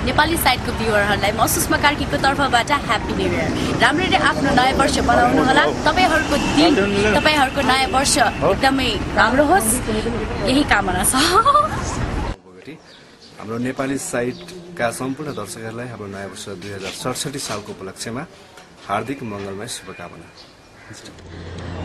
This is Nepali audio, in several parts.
नेपाली साइटको भ्युअरहरूलाई म सुषमा कार्कीको तर्फबाट ह्यापी न्यू इयर। राम्ररी आफ्नो नयाँ वर्ष बनाउनु होला। तपाईहरुको दिन तपाईहरुको नयाँ वर्ष एकदमै राम्रो होस्, यही कामना छ। हाम्रो नेपाली साइटका सम्पूर्ण दर्शकहरूलाई हाम्रो नयाँ वर्ष 2067 सालको उपलक्ष्यमा हार्दिक मङ्गलमय शुभकामना।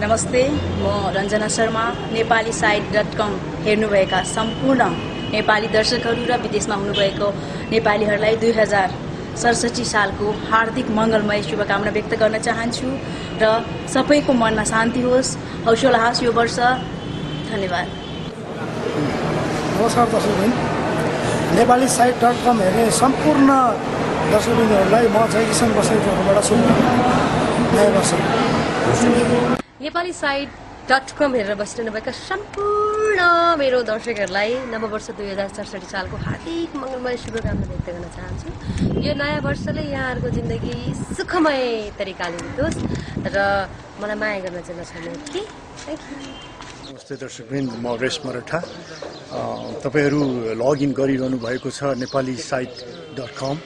नमस्ते, म रञ्जना शर्मा। नेपाली साइट.com हेर्नुभएका सम्पूर्ण नेपाली दर्शकहरू र विदेशमा हुनुभएको नेपालीहरूलाई 2067 सालको हार्दिक मङ्गलमय शुभकामना व्यक्त गर्न चाहन्छु र सबैको मनमा शान्ति होस्, हौसला होस् यो वर्ष। धन्यवाद। नमस्कार दर्शकबिन, नेपाली साइट.com हेर्ने सम्पूर्ण दर्शकबिनहरूलाई म जय किसान बस्नेतको तर्फबाट शुभकामना नयाँ वर्ष। नेपाली साइट.com हेरेर बसिरहनुभएका सम्पूर्ण मेरो दर्शकहरूलाई नववर्ष 2067 सालको हार्दिक मङ्गलमय शुभकामना व्यक्त गर्न चाहन्छु। यो नयाँ वर्षले यहाँहरूको जिन्दगी सुखमय तरिकाले बितोस् र मलाई माया गर्न चाहिँ नछाड्नु। Thank you. नमस्ते दर्शकबिन, म रेश मराठा। तपाईहरू लगइन गरिरहनु भएको छ Nepali साइट.com।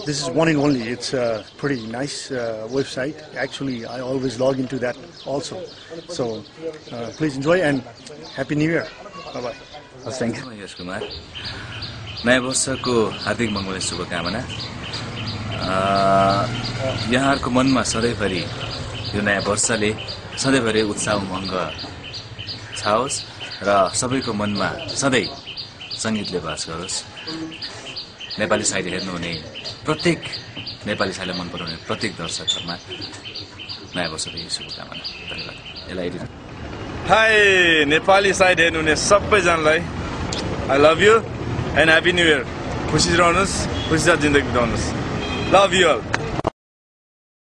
This is one and only. It's a pretty nice website. Actually, I always log into that also. So please enjoy and Happy New Year. Bye-bye. Thank you. Yes, Kumar. नयाँ वर्षको हार्दिक मङ्गलमय शुभकामना। यहाँहरूको मनमा सधैँभरि यो नयाँ वर्षले सधैँभरि उत्साह उमङ्ग छाओस् र सबैको मनमा सधैँ सङ्गीतले बास गरोस्। नेपाली साइट हेर्नुहुने प्रत्येक नेपाली साइटलाई मन पराउने प्रत्येक दर्शकहरूमा नयाँ वर्षको यही शुभकामना। धन्यवाद। यसलाई हाई नेपाली साइट हेर्नुहुने सबैजनालाई I love you and happy new year. खुसी रहनुहोस्, खुसी जिन्दगी बिताउनुहोस्। Love you all.